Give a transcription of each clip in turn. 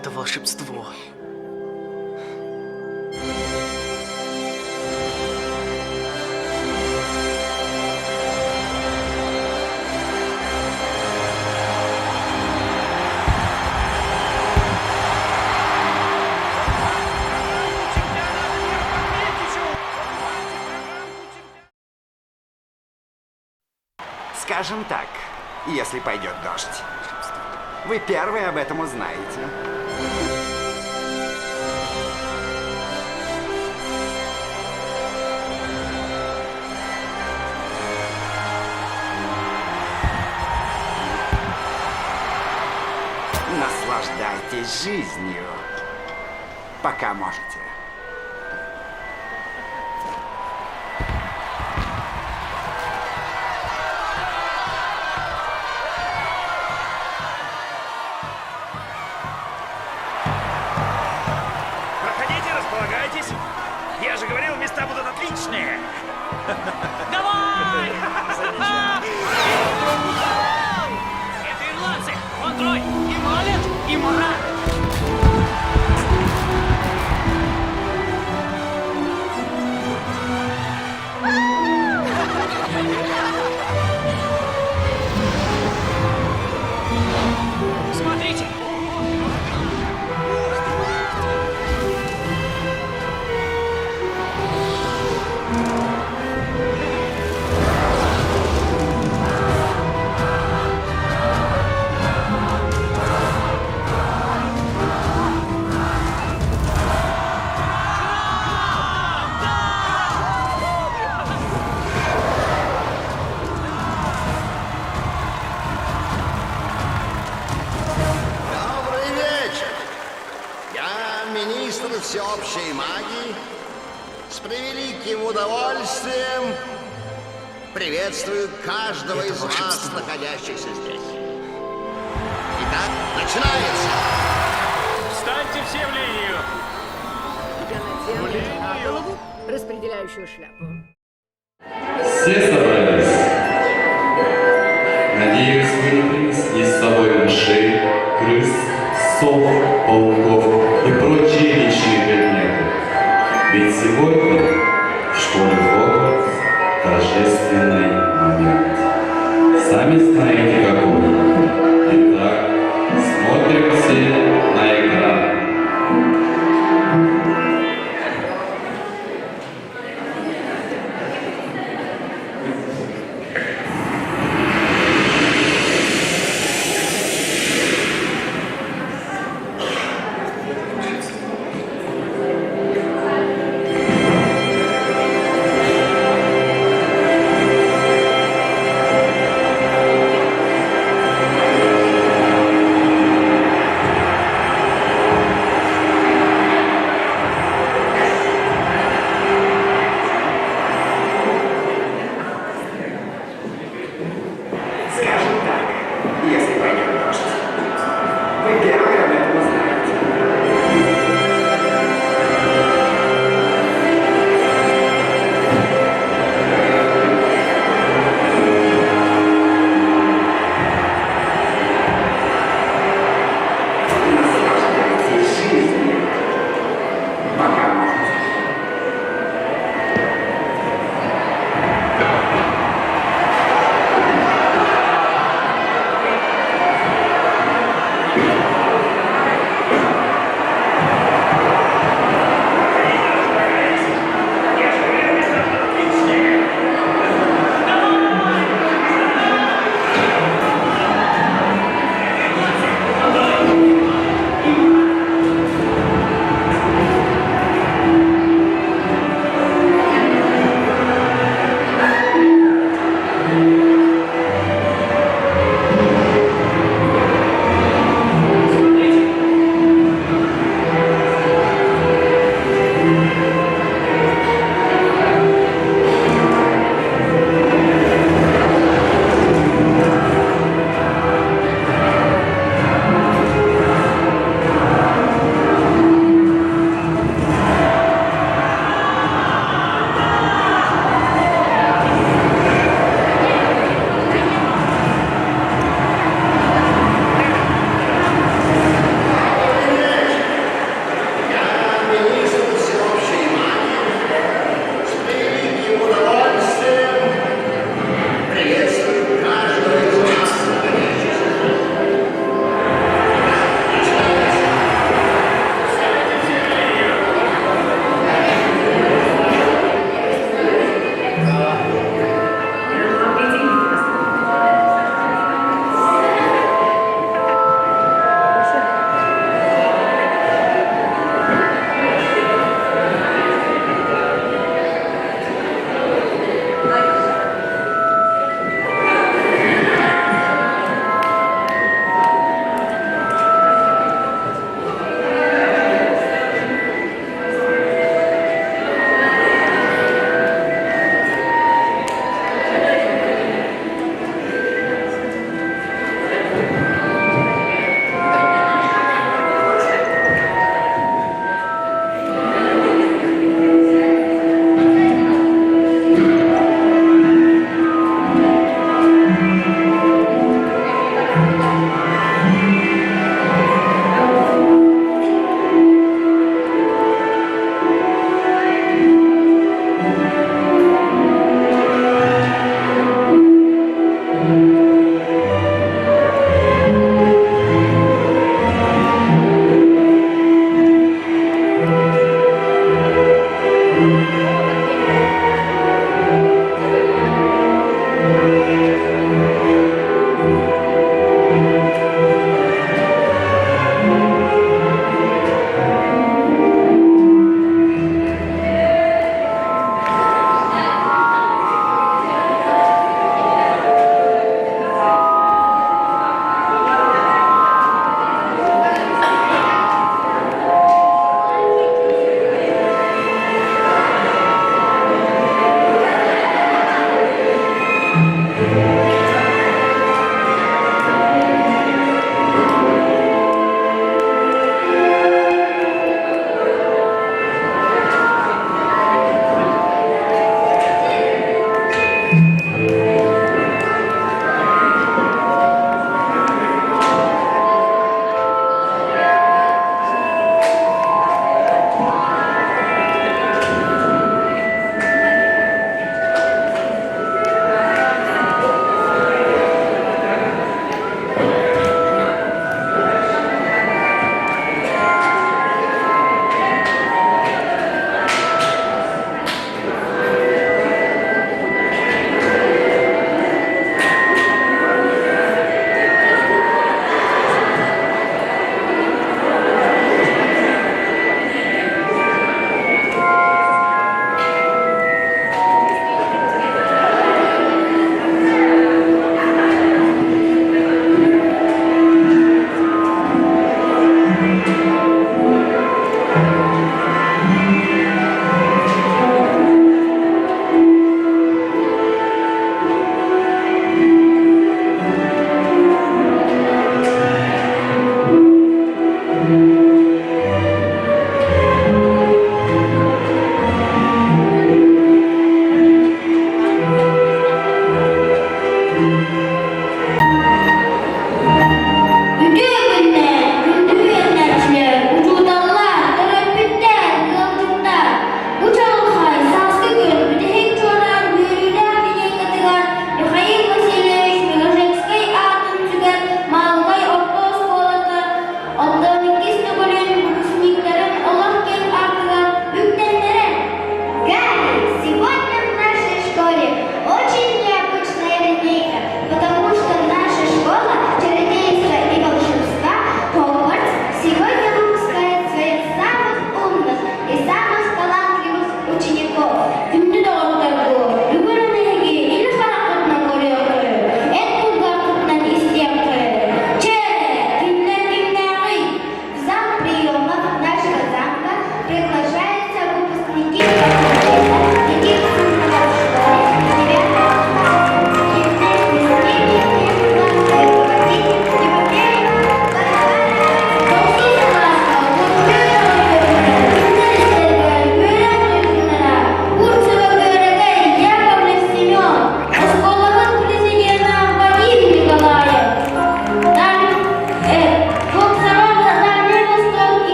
Это волшебство. Скажем так, если пойдет дождь. Вы первые об этом узнаете. Наслаждайтесь жизнью, пока можете. Проходите, располагайтесь. Я же говорил, места будут отличные. Давай! Это ирландцы! Вон трой! И Малет, и Мурат! Смотрите! Добрый вечер! Я министр всеобщей магии. С превеликим удовольствием приветствую каждого Это из вас, волшебство. находящихся здесь. Итак, начинается! Встаньте все в линию. Я надену на голову распределяющую шляпу. Все собрались? Надеюсь, вы не принесли с собой мышей, крыс, сов, пауков и прочие личные предметы. Ведь сегодня в школе Хогвартс торжественный момент. Сами знаете какой. Итак, смотрим все на экран.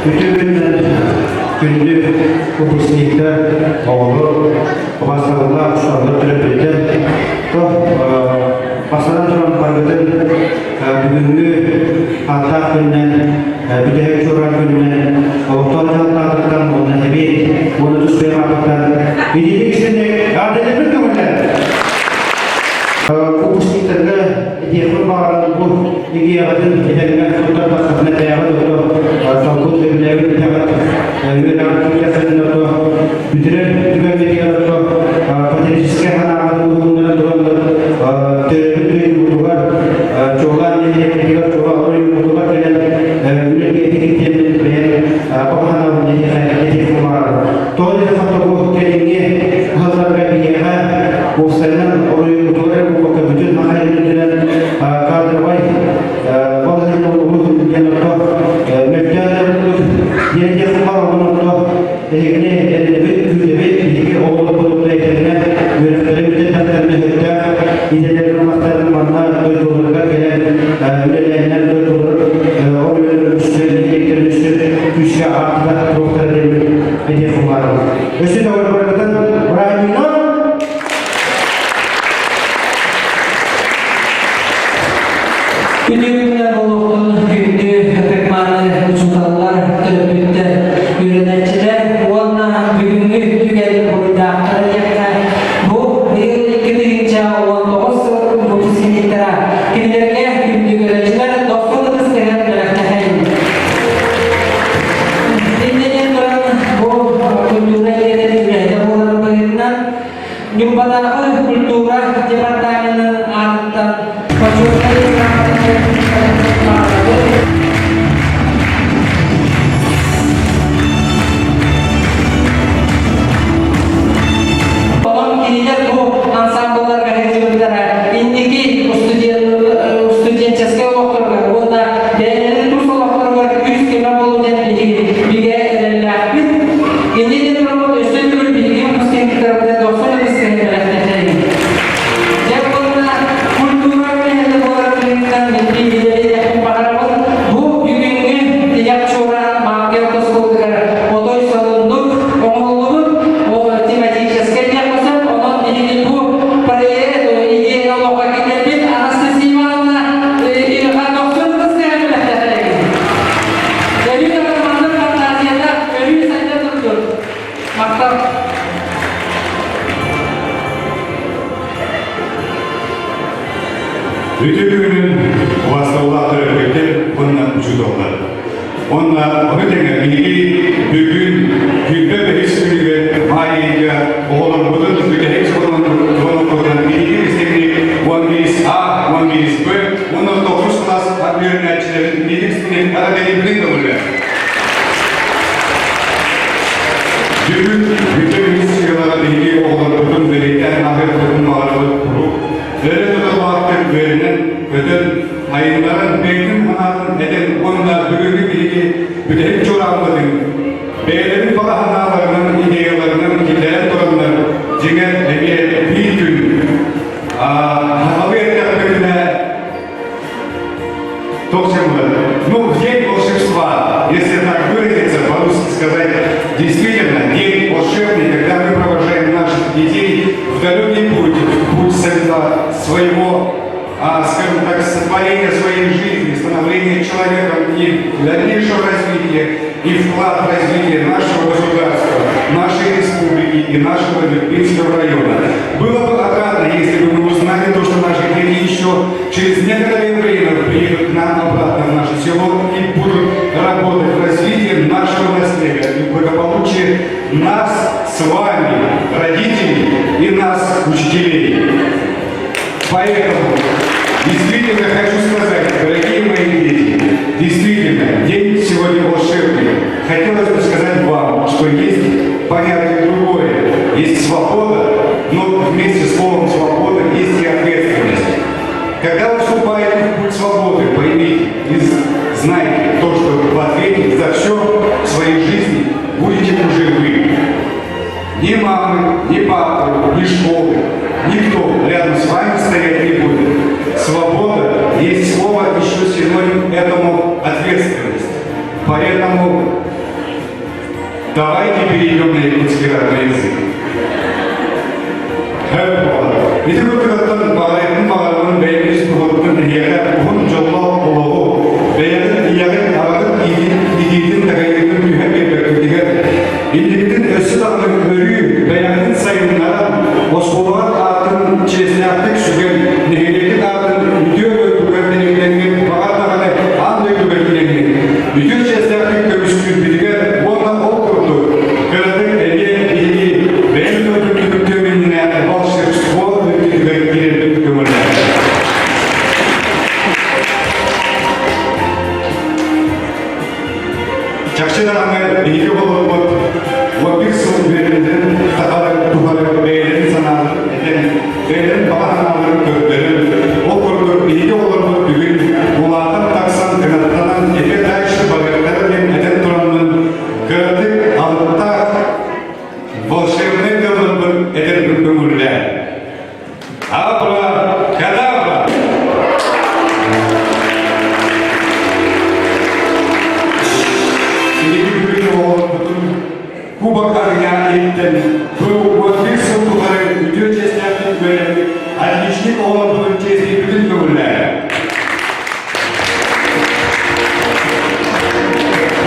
Үтүө күнүнэн күндү выпускниктар, оҕолор, убаастабыллаах учууталлар төрөппүттэр, бастатан туран баргытын бүгүҥҥү ааттаах күнүнэн, бүтэһик чуораан күнүнэн олохтоох дьаһалтаатыттан уонна эбиэт уонна тус бэйэм ааппыттан итиитик истинник эҕэрдэлэрбин көҥүллээн выпускниктарга Этиэхпин баҕарабын бу игиэҕитин этэҥҥэ туттардаххытына бэйэҕит ото талбыт сөбүлээбит идэҕит үөрэҕит киирдэххитинэ ото бүтэрэр түгэҥҥитигэр ото патриотическай санааҕытын уһугуннаран тураннар төрөппүт дойдубутугар чуолаан нэһилиэкпитигэр чуолаан оройуоммутугар кэлэн үлэлиэ этигит диэммин бэйэм баҕа санаабын этиэхпин баҕарабын. Тоҕо диэтэххэ бу кэлиҥҥи сылларга биһиэхэ уопсайынан оройуоннутугар эрэ буолбакка бүтүн Саха сирин кадровай балаһыанньа улуус диэн орто мөлтөөн диэн диэх баар онон орто эһигини эрэнэбит күүтэбит биһиги оҕолорбут этэринэн үөрэхтэрин бүтэрдэхтэринэ сөптөөх идэлэрин ыллахтарына манна дойдуларыгар кэлэн үлэлээннэр дойдуларын оройуоннарын үстү нэһилиэктэрин үстү күүскэ ааттата туруохтара диэммит этиэх баҕарабын. Өссө төгүл барыгытын бырааһынньыгынан Үтүө күнүнэн буолуохтун күндү ытык-мааны учууталлар, төрөппүттэр, үөрэнээччилэр уонна бүгүҥҥү түгэн буруйдаахтара диэххэ, бу быйыл 2019 сыл выпускниктара кинилэргэ күндү көрөөччүлэр дохсун ытыс тыаһын бэлэхтэһэн Иннинэн туран бу культура эйгэтин үлэһитэ буоларын быһыытынан Ньурбатааҕы культура департаменын аатыттан Бочуотунай грамотаны баҕарабыт. Онон кинилэр бу ансамблларга сылдьыбыттара инники студенческай олохторугар уонна бэйэлэрин тус олохторугар күүс-көмө буолуо диэн биһиги бигэ эрэллээхпит. Инньэ диэн тураммыт өссө төгүл биһиги выпускниктарбытын дохсун ытыс бэлэхтэтэбит. Дьэ уонна культура үлэһитэ буолар быһыытынан мин биһиги баҕарабын бу бүгүҥҥү тиһэх чуораан Мангел оскуолатыгар отой сонуннук оҥоһуллубут тематическай диэххэ сөп. Онон биһиги бу проект идея олоххо киллэрбит Анастасия Ивановна дохсун ытыскаһа бэлэхтээтэ. Өрүү даҕаны маннык фантазията өрүү сайда турдун. Махтал. Үтүө күнүн убаастабыллаах төрөппүттэр уонна учууталлар. Уонна ону тэҥэ биһиги бүгүн сүүрбэ бэһис күнүгэр маай ыйга оҕолорбутун бүтэһик звонокпутунан биһиги истиҥник 11 А, 11 Б уонна тохсус класс үөрэнээччилэрин биһиги истиҥник эҕэрдэлиибитин көҥүллээн. Бүгүн бүтүн үс сыалаҕа биһиги оҕолорбутун бэлиэтээн аһыахпытын баҕарабыт куруук өрө тутулаахтык үөрэнэн, көтөн, айыннаран, бэйэтин санаатын этэн уонна бүгүҥҥү биһиги бүтэһик чуорааммытын бэйэлэрин баҕа санааларынан, идеяларынан киллэрэн тураннар, дьиҥэр, эмиэ биир күн сахалыы эттэхпитинэ Ну, день волшебства, если так выразиться, по-русски сказать, действительно, день волшебный, когда мы провожаем наших детей в далекий путь, в путь своего, скажем так, сотворения своей жизни, становления человеком и дальнейшего развития, и вклад в развитие нашего государства, нашей республики и нашего Ирпенского района. Было бы отрадно, если бы мы узнали то, что наши дети еще через некоторое время приедут к нам обратно в наше село и будут работать в развитии нашего наследия и в благополучии нас с вами, родителей, и нас, учителей. Поэтому действительно хочу сказать, дорогие мои дети, действительно, день сегодня волшебный. Хотелось бы сказать вам, что есть понятие другое, есть свобода, но вместе с словом свобода есть и ответственность. Когда вы вступаете в путь свободы, поймите и знайте то, что в ответе за все в своей жизни будете уже вы. Ни мамы, ни папы, ни школы, никто рядом с вами стоять не будет. Свобода есть слово еще синоним этому ответственность. Поэтому Давайте перейдем на якутский родной язык. Ити курдук баҕайытын баҕарабын бэйэбит туһуттан эһиэхэ уһун дьоллоох олоҕу, бэйэҕит ийэҕит аҕаҕыт иитиитин такайыытын түһэн биэрбэккитигэр, инникитин өссө даҕаны өрүү бэйэҕитин сайыннаран, оскуолаҕыт аатын чиэстээхтик сүгэн, нэһилиэккит аатын үтүө дойдугар тэнитиҥҥит, баҕар даҕаны аан дойдуга киирэҥҥит, үтүө чиэстээхтик көмүскүүрбүтүгэр уонна ол курдук кыратык эмиэ биһиги бэйэм дойдубут түмүннэ волшебство үрдүгэр киирэрбит көҥүллээх. Чахчы даҕаны биһиги олорбут уоппик сыл үөрэнэрин сахалар тухары бэйэлэрин санааларын этэн, бэйэлэрин баҕа санааларын көрдөрөн, ол курдук биһиги олорбут бүгүн улаатан тахсан кынаттанан этэ дальше барыахтара диэн этэн тураммын кыратык алыптаах волшебнай тылларбын этэрбин көҥүллээ. Абра-кадабра! Биһиги бүгүн оҕолорбутун Кубок огня иһиттэн бу биир сыл тухары үтүө чиэстээхтик үөрэммит отличник оҕолорбутун чиэстиирбитин көҥүллээ.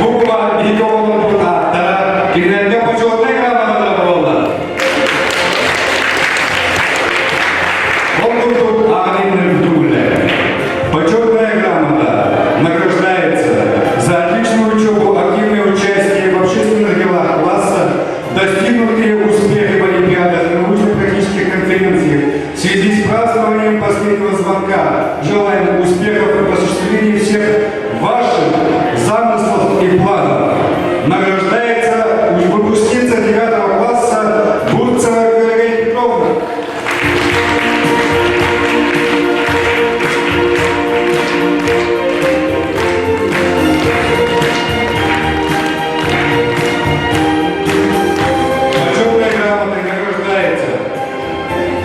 Бу куба биһиги оҕолорбут ааттара кинилэргэ почетнай грамоталара буолла. Ол курдук ааҕыннар бүтүгүлэр. Почетная грамота награждается за отличную учебу, активное участие в общественных делах класса, достигнутые успехи в олимпиадах и научно-практических конференциях в связи с празднованием последнего звонка. Желаем успехов в осуществлении всех ваших замыслов и планов. Награждается выпускница 9 класса Бурцева Галина Петровна. Почетной грамотой награждается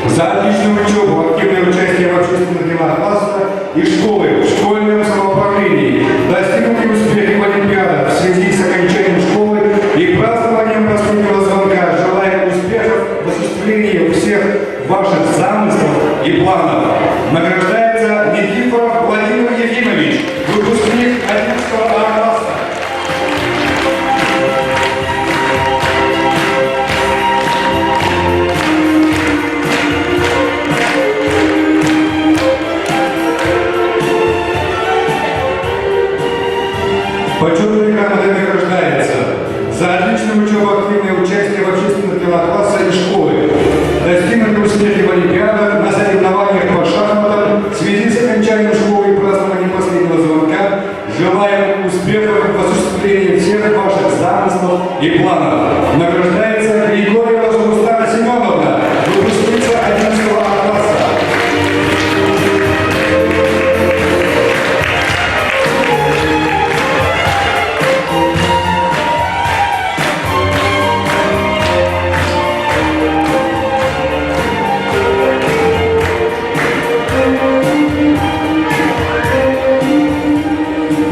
за отличную учебу, активное участие в общественных делах класса и школы, в школьном самоуправлении, достигнутые успехи в олимпиадах в связи с окончанием школы и празднованием последнего звонка. Желаем успехов в осуществлении всех ваших замыслов и планов. Награждается Никифоров Владимир Ефимович, выпускник 11 А класса. Почетной грамотой награждается за отличную учебу, активное участие в общественных делах класса и школы, достигнутые успехи в олимпиадах, на соревнованиях по шахматам, в связи с окончанием школы и празднованием последнего звонка, желаем успехов в осуществлении всех ваших замыслов и планов. Награждается Григорьева Рустама Семеновна, выпускница 11 А класса.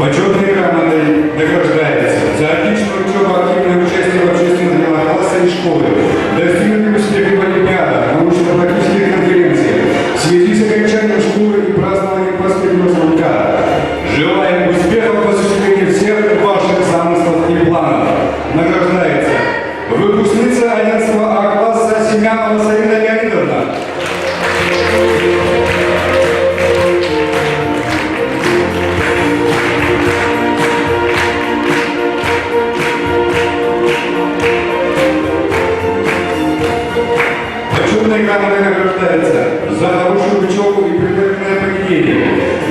Почетной грамотой награждается за отличную учебу, активное участие в общественных делах класса и школы, достигнутые успехи в олимпиадах, научно-практических конференциях, в связи с окончанием школы и празднованием последнего звонка. Желаем успехов в осуществлении всех ваших замыслов и планов. Награждается выпускница 11 А класса Семянова Саина Леонидовна. Почетной грамотой награждается за хорошую учебу и примерное поведение,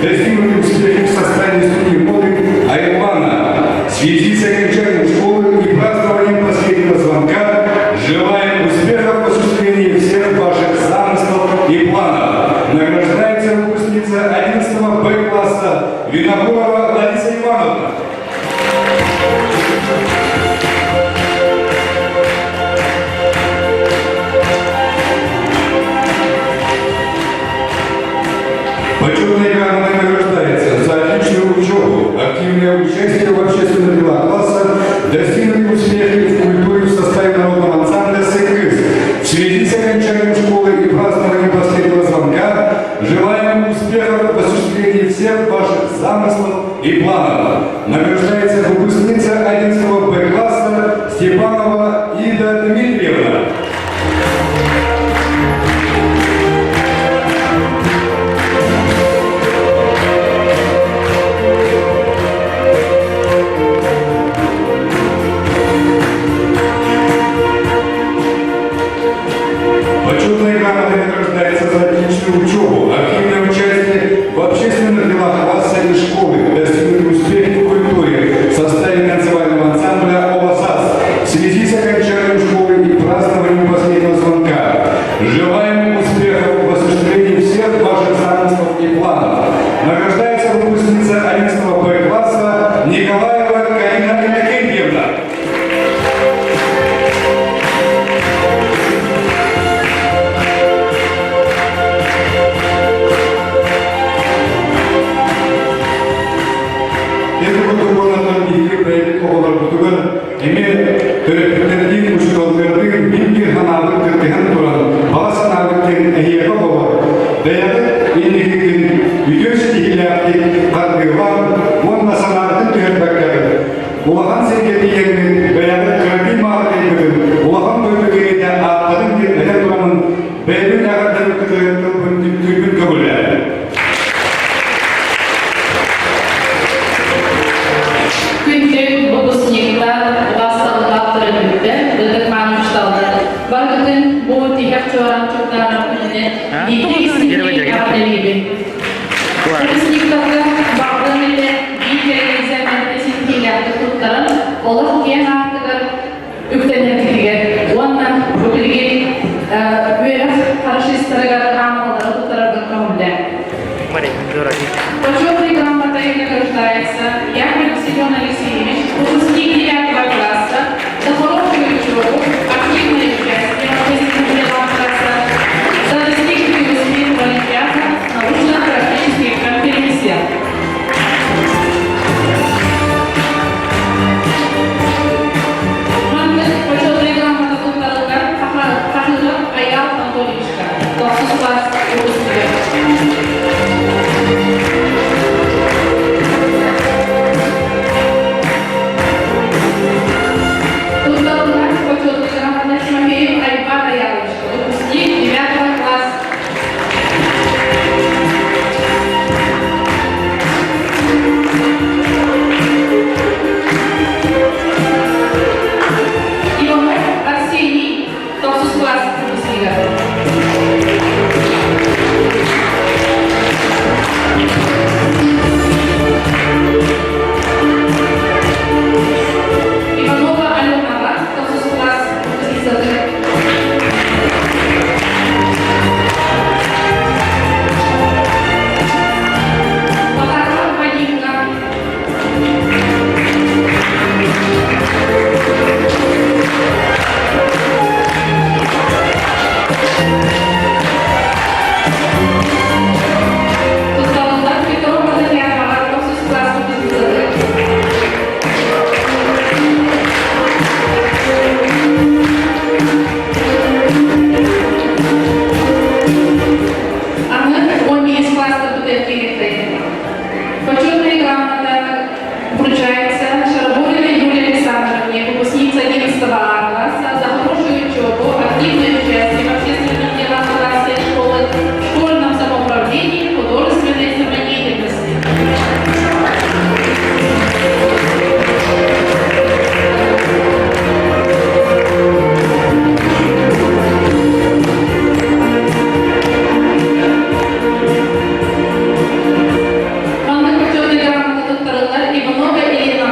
достигнутые успехи в составе студии моды Айвана. В связи с окончанием школы и празднованием последнего звонка желаем успехов в осуществлении всех ваших замыслов и планов. Награждается выпускница 11 Б класса Винокурова Лариса Ивановна. Почетной грамотой награждается за отличную учебу, активное участие в общественных делах класса, достигнутые успехи в и планов. Награждается выпускница 11 Б класса Степанова Ида Дмитриевна. Почетной грамотой награждается за отличную учебу, активное участие в общественных делах класса и школы, достигнутый успех в культуре в составе танцевального ансамбля «Овасас» в связи с окончанием школы и празднованием последнего звонка. Желаем успехов в осуществлении всех ваших замыслов и планов. Награждается выпускница 11 Б класса Николаева Карина Иннокентьевна. Ити курдук уоннаттан биһиги бэйэбит оҕолорбутугар эмиэ төрөппүттэрдиин, учууталлардыын биир санаабыт кыттыһан туран, баҕа санаабыт диэн эһиэхэ оҕолор, бэйэҕит инникигитин үтүө ситиһиилээхтик хардыылаан уонна санааҕытын түһэрбэккэҕит, улахан сиргэ тиийэҥҥит бэйэҕит кыракый маалыкайгытын улахан дойду кэриэтэ ааттарын диэн этэн тураммын бэйэбин эҕэрдэбин кытары тылбын түмтүүрбүн көҥүллээтим. Күндү выпускниктар, убаастабыллаах төрөппүттэр, ытык-мааны учууталлар, барыгытын бу тиһэх чуораан чугдаарар күнүнэн биирдэ истиҥник эҕэрдэлиибин. Выпускниктарга баҕарыам этэ биир кэрэ экзамены ситиһиилээхтик туттаран, олох киэҥ аартыгар үктэнэргитигэр уонна бу билигин үөрэх хорошистарыгар грамоталары туттараргын көҥүллээ. Почетной грамотой награждается Яковлев Семен Алексеевич, выпускник 9 класса, за хорошую учебу, активное участие в общественных делах класса, за достигнутый успех в олимпиадах, научно-практических конференциях. Маннык почетнай грамота туттарыллар Хахыгов Айаал Анатольевичка, тохсус класс выпускнига. Туттарыллар почетный грамота Тимофеев Айбар Аяловичка, выпускник 9 класса. Иванов Арсений, тохсус класс выпускнига. Иванова Алена, тохсус класс выпускница. Макарова Вадимка. Туттарыллар Петрова Татьянаҕа тохсус класс выпускница. Аны 15 класста бүтэр кириэхтэйдин. Почетная грамота вручается Шарабуриной Юлии Александровне, выпускница 11 А класса, за хорошую учебу, активное участие в общественных делах класса и школы, в школьном самоуправлении, художественной самодеятельности. Манна почетная грамота туттарыллар Иванова Елена.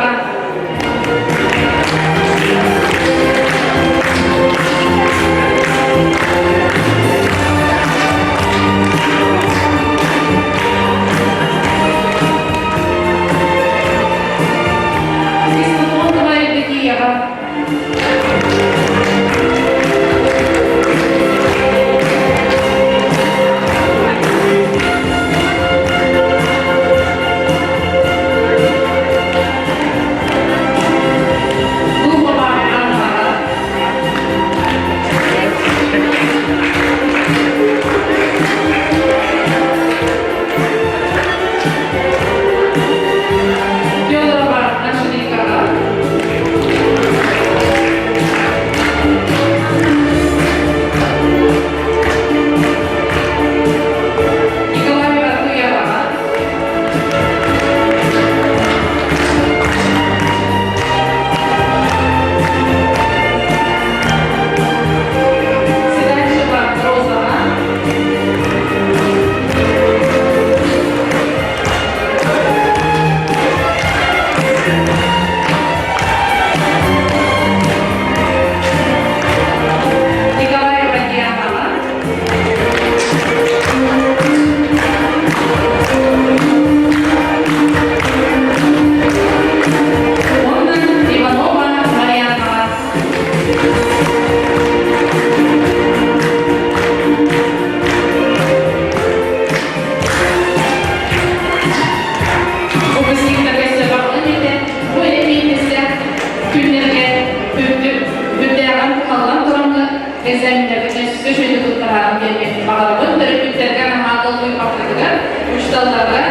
экзаменнарга өссө үчүгэйдик туттарарын диэн баҕарабын. Төрөппүттэргэ наһаа долгуйбаппытыгар, учууталларга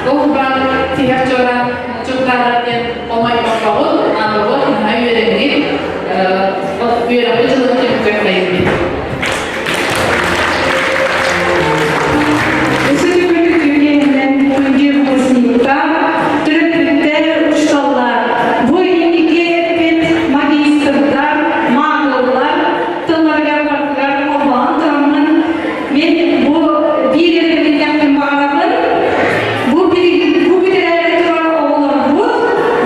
туох баар тиһэх чуораан чугдаарар диэн хомойбоккоҕут, наоборот, наһаа үөрэҥҥит, үөрэхпит дьылын түмүккэ кэлбит. Өссө төгүл үтүөкэнинэн күндү выпускниктар, төрөппүттэр, учууталлар, бу инники эппит магистрдар, маанылар тылларыгар барытыгар холбоон тураммын, мен бу биир эрэ баҕарабын. Бу бу бүтэрээри турар оҕолорбут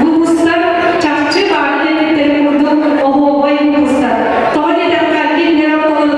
выпустар чахчы баарын эппиттэрин курдук оһуобай выпустар. Тоҕо диэтэххэ, кинилэр ортолоругар.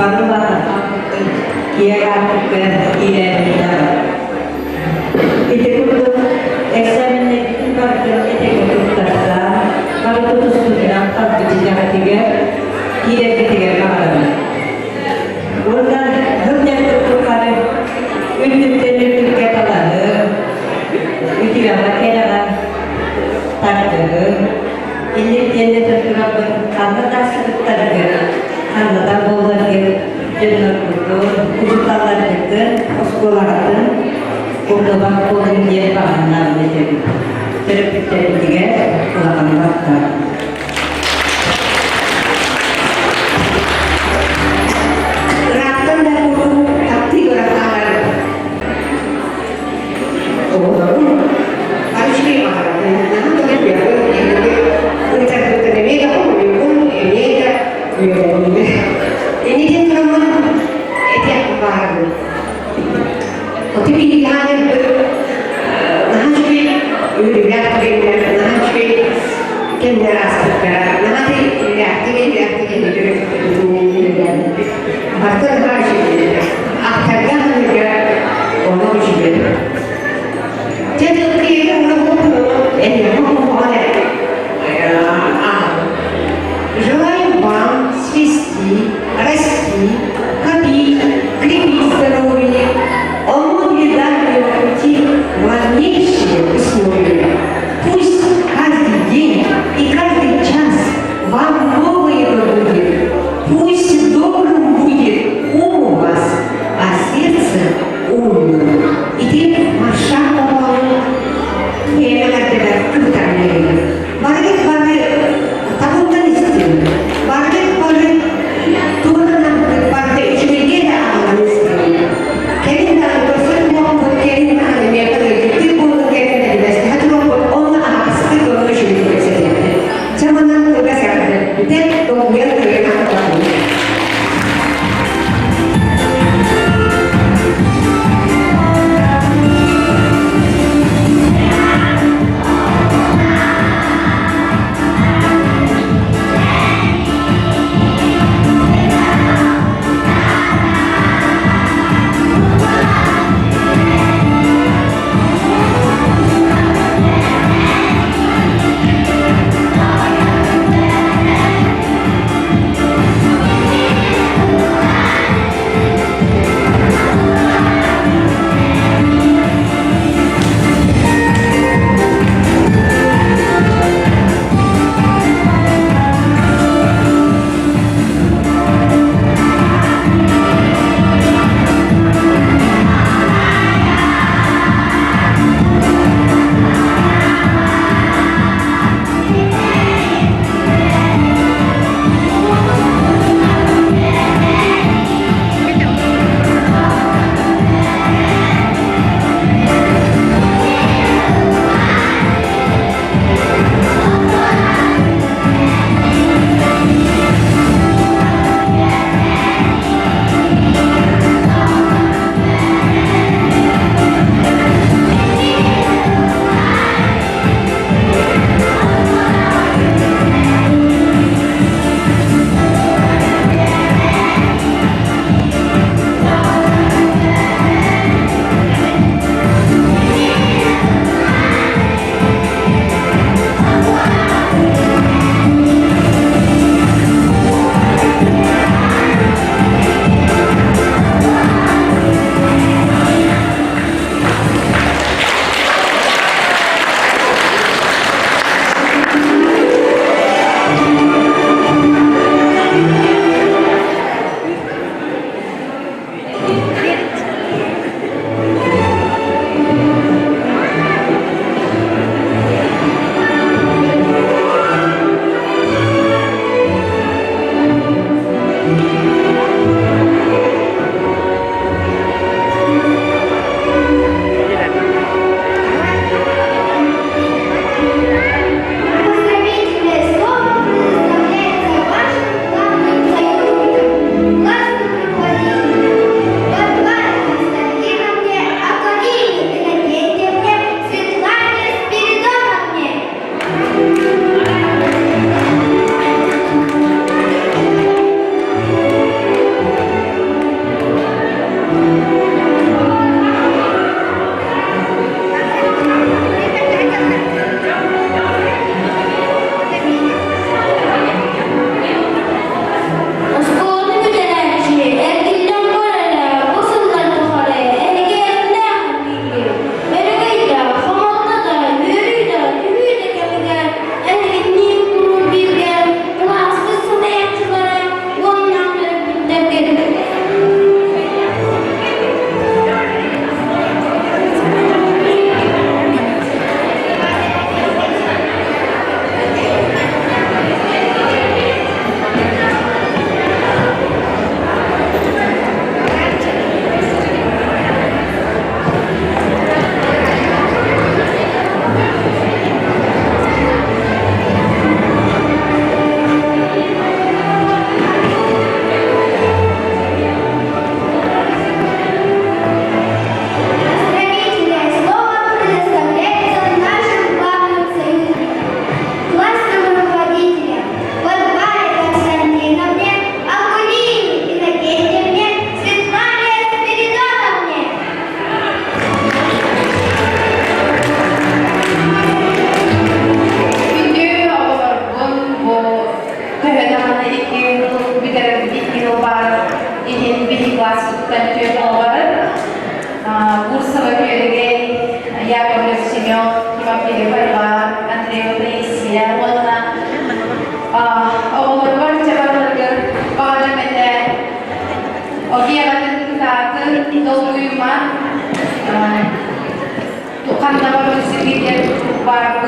Бары улаатан киэҥ аартыкка киирээбиттэр. Ити курдук экзаменнарбытын барытын этэҥҥэ туттарсан, бары тутуспутунан талбыт идэҕитигэр киирэргитигэр баҕарабын. Уонна сылдьаргыт тухары үрдүктэн үрдүккэ талаһыҥ, үтүөҕэ кэрэҕэ тардыһыҥ, инниттэн этэн турабын ханна да сырыттаргыт, ханна да буолларгыт, дьонноргутун, учууталларгытын, оскуолаҕытын умнубат буолуҥ диэн баҕаннаабын этэбин. Төрөппүттэрбитигэр улахан махтал. Ыраахтан да куруук таптыы көрө хаалар. Оҕолорум арычкый баҕарабын, наһаа да үөрбүт, ытарбыттан эмиэ да хомуйбун, эмиэ да үөрэбин. Инникин тураммын этиэх баҕарабын. Оти биһиги наһаа үчүгэй үөрүүлээх түгэннэр, наһаа үчүгэй кэмнэр ааспыттара. Наһаа да иллээхтик, иллээхтик Барыта наһаа үчүгэй. Ахтарга ханыга ону үчүгэй. Дьэ Желаем вам цвести, расти, копить, крепить здоровье, он для пути главнейшие условия. Пусть каждый день и каждый час вам новые будет. Пусть добрым будет ум.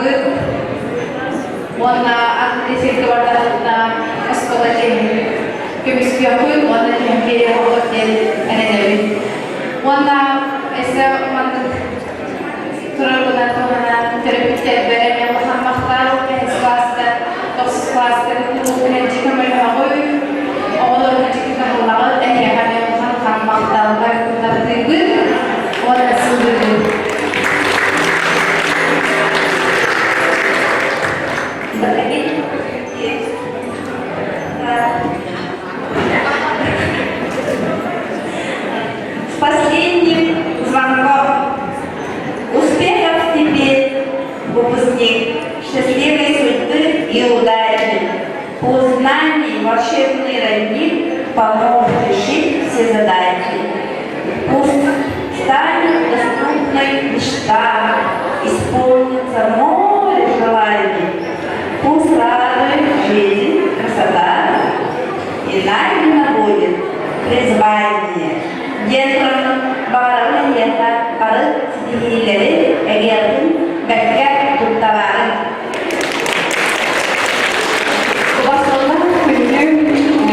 баҕарабыт уонна атын сиргэ бардахпытына оскуола чиэһин көмүскүөхпүт уонна түһэн биэриэхпит диэн эрэнэбит. Уонна өссө маннык турарбынан туһанан төрөппүттэрбэр эмиэ улахан махтал бэһис класска, тохсус класска куруук мэлдьи көмөлөһөҕүт, оҕолорго дьикти кыһаллаҕыт, эһиэхэ эмиэ улахан улахан махтал таптыыбыт уонна сылдьыыбыт. С последним звонком. Успехов тебе, выпускник, счастливой судьбы и удачи. Пусть знаний волшебный родник поможет решить все задачи. Пусть станет доступной мечта, исполнится море желаний. Пусть радует жизнь, красота, и найдено будет призвание. Диэн туран баҕарабын эһиэхэ бары ситиһиилэри эгэлгин бэркэ тутталаарын. Убасталлаах күндү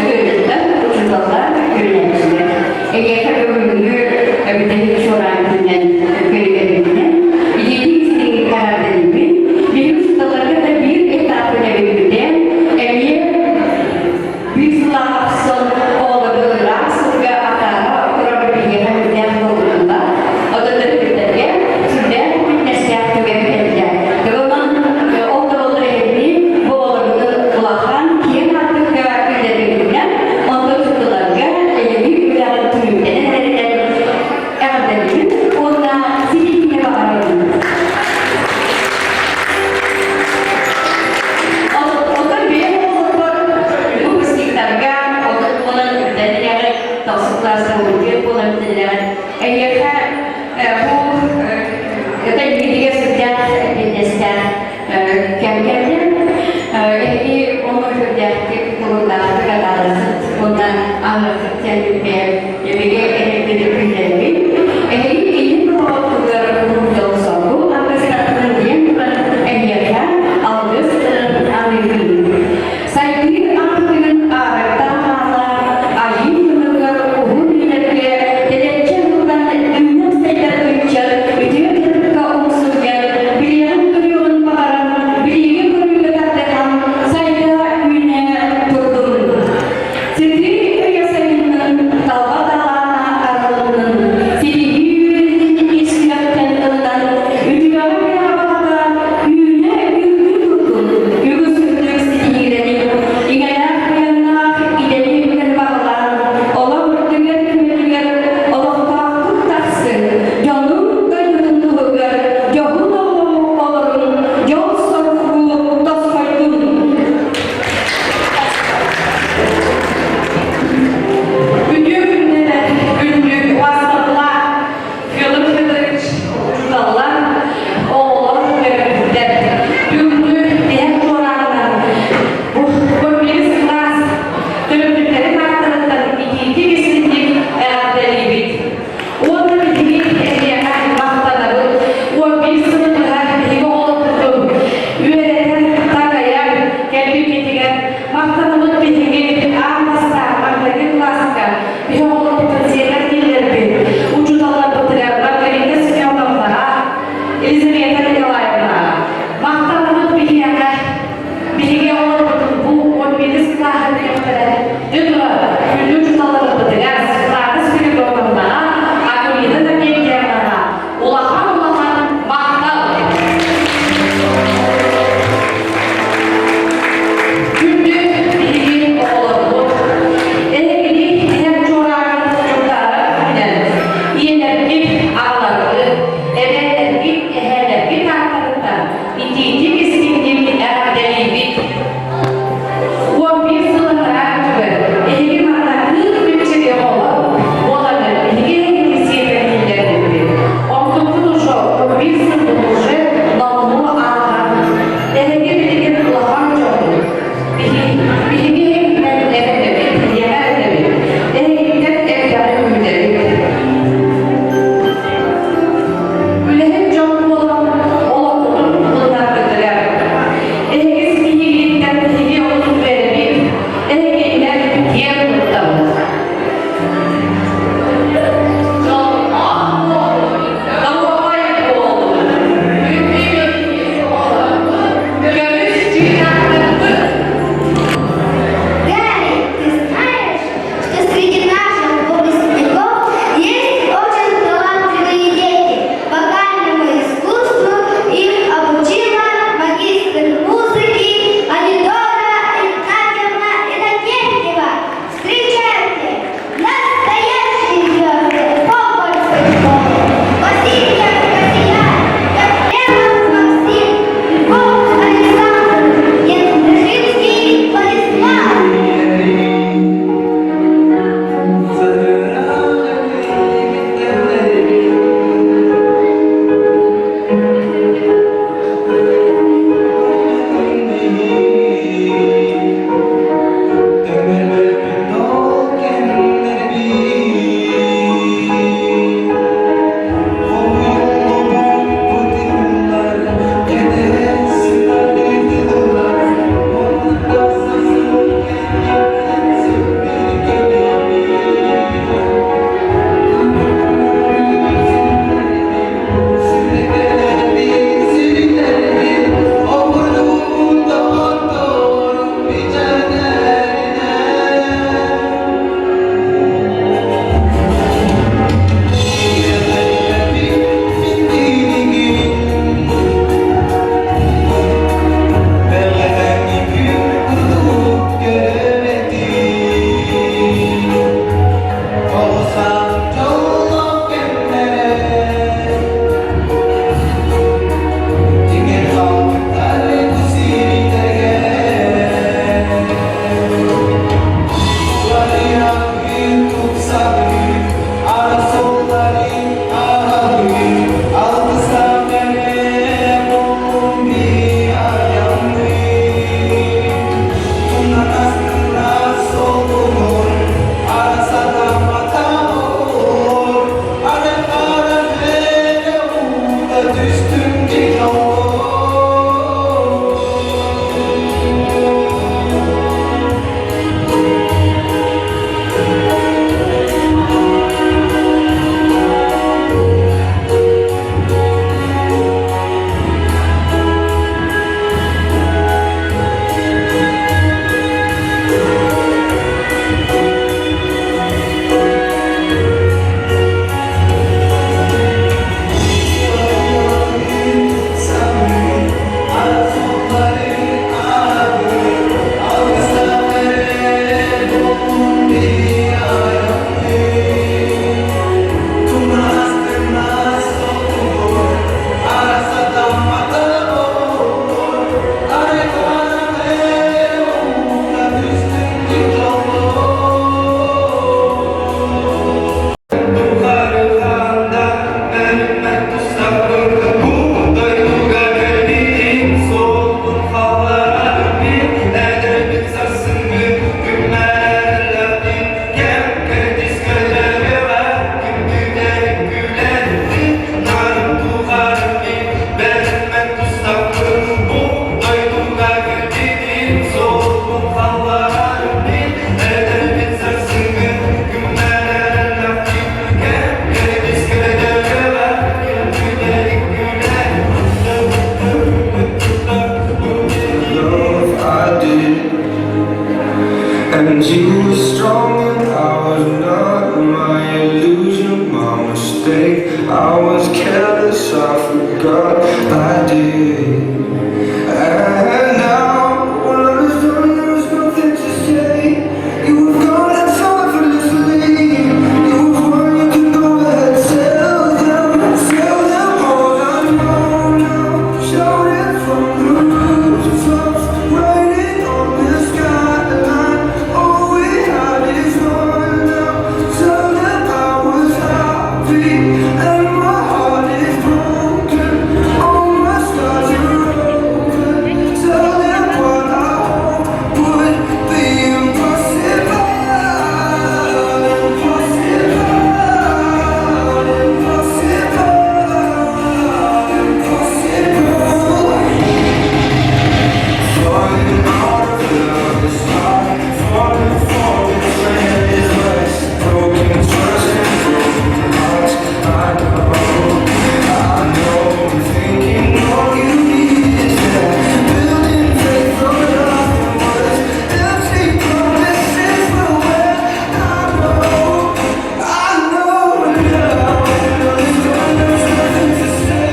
ыалдьыттар, учууталлар, үөрэнээччилэр. Эйиэхэ бүгүҥҥү бүтэһик чуораан күнүнэн көрүллэрбитинэн, итиитик истиҥник эҕэрдэлиибин. Биһиги учууталларга да биир этапын эбиппитэ, эмиэ биир сыллаах ахсын оҕолорго ыраах сылга атаара. And you were strong and I was not. My illusion, my mistake. I was careless, I forgot I did. And now, when all is done, there is nothing to say. You have gone and so effortlessly. You have won, you can go ahead, tell them, tell them all I know now. Shout it from the rooftops, write it on the skyline. All we had is one now. Tell them I was happy and my heart is broken. All my scars are open. Tell them what I hope would be impossible, impossible, impossible, impossible. Falling out of love is hard. Falling for betrayal is worse. Broken trust and broken hearts. I know, I know. Thinking all you need is that. Building faith from nothing was empty promises were where I know, I know now. When all is gone, there's nothing to say.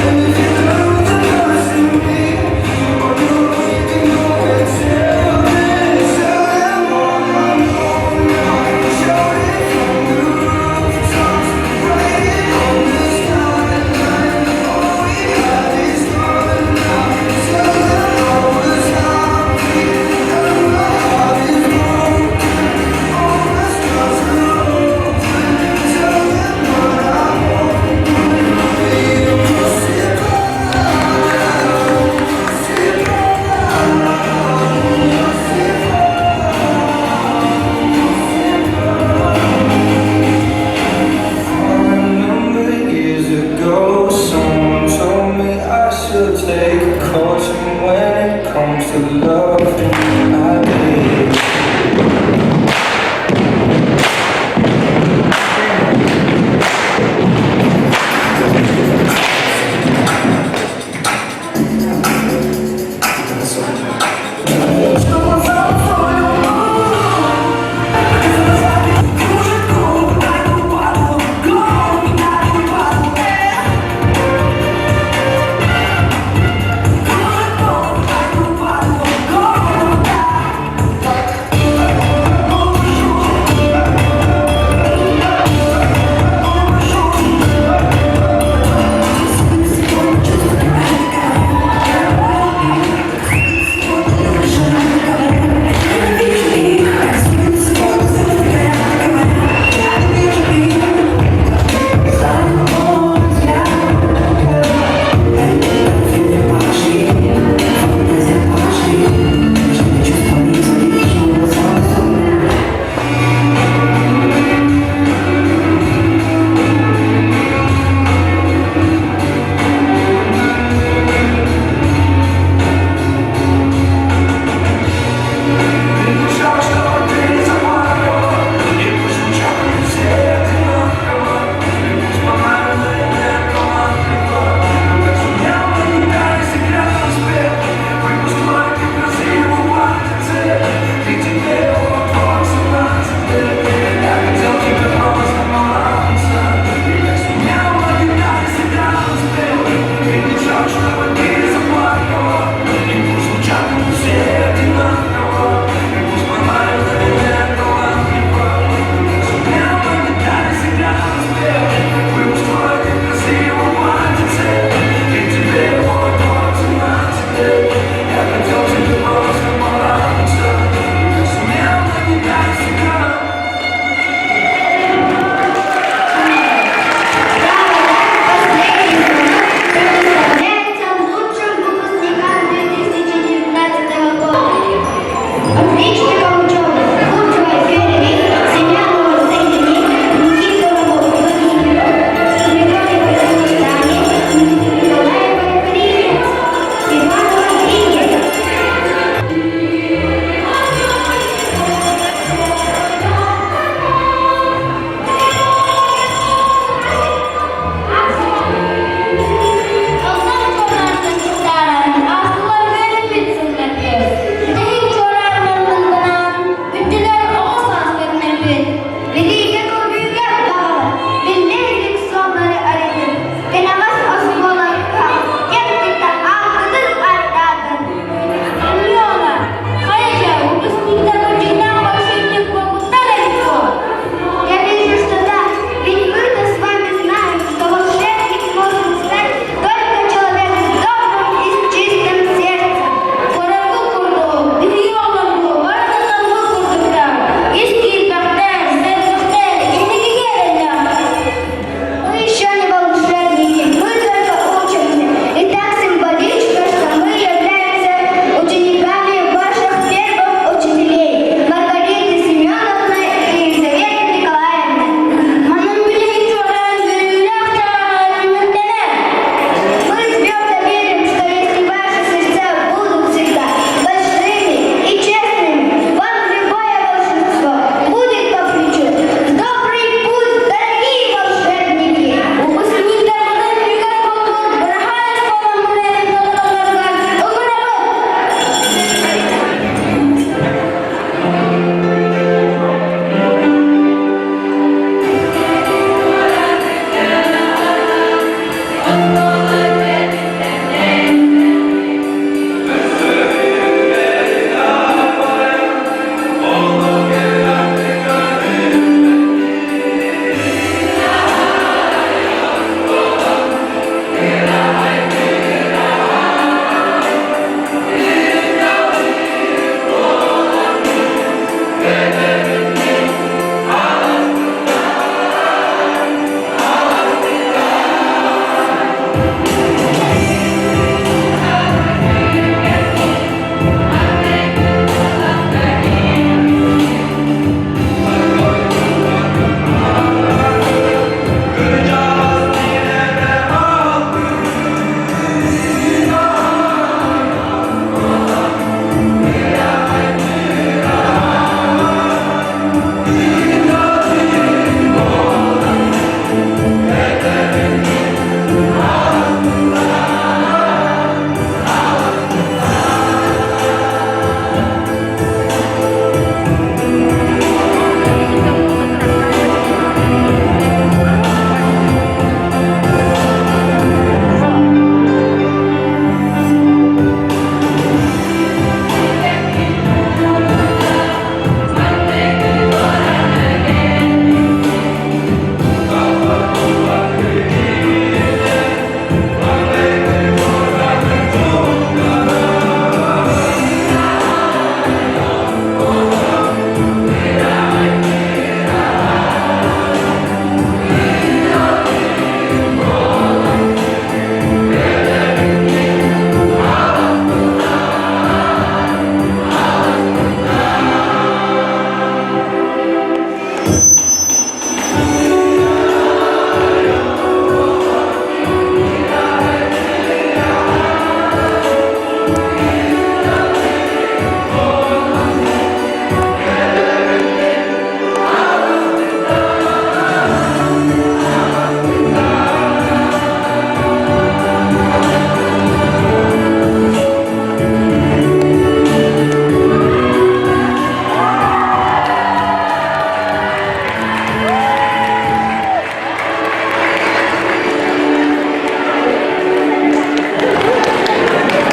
And if you love the person me, on your own you can go and tell them, tell them all I know now. Shout it from the rooftops, write it on the skyline. All we had is gone now. Tell them I was happy and my heart is broken. All my scars are open. Tell them what I hope would be impossible. Remember years ago, someone told me I should take caution when it comes to loving.